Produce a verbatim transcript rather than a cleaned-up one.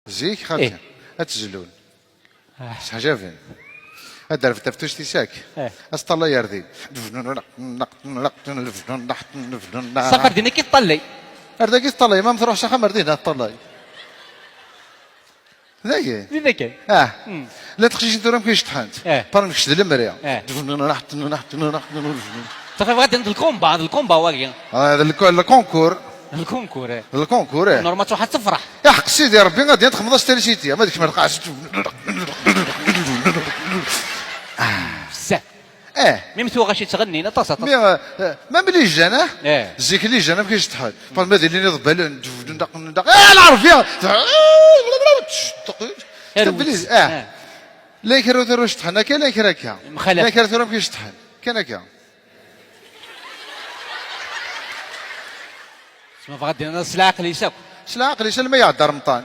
Zik xaṭi. Ad tzlun. Seḥjaben. Ad d-rfet taftust-is akk. Ad teṭṭalay ar din. Ṣafi, ar din akka i teṭṭalay. Ar dagi teṭṭalay, ma tṛuḥ s axxam ar din ad teṭṭalay. Dagi. Din akka. Ah. Llant teqcicin tura amek i ceṭṭḥent. Par nekk d lemri. Tafat bɣa din d lkumba, d lkumba wagi. Ah, d lku- lkunkur. D lkunkur, eh. D lkunkur, eh. Normal tṛuḥ ad tefreḥ. Aḥeq Sidi Ṛebbi ad d-txedmeḍ-as trisiti, ma d kemm lqaɛs. Bzaf. Eh. Mi tuɣac yettɣennin aṭas, aṭas. Mi, eh, même les jeunes, eh. Zik les jeunes amek i ceṭṭḥen. Par ma d ilin iḍebbalen. Eh, Lɛerbi. Arwis. Eh. Llan kra ur ceṭṭḥen akka, llan kra akka. Llan kra tura amek i ceṭṭḥen. Kan akka. Tma bɣa din s leɛqel-is akk. S leɛqel-is alma iɛedda remṭan.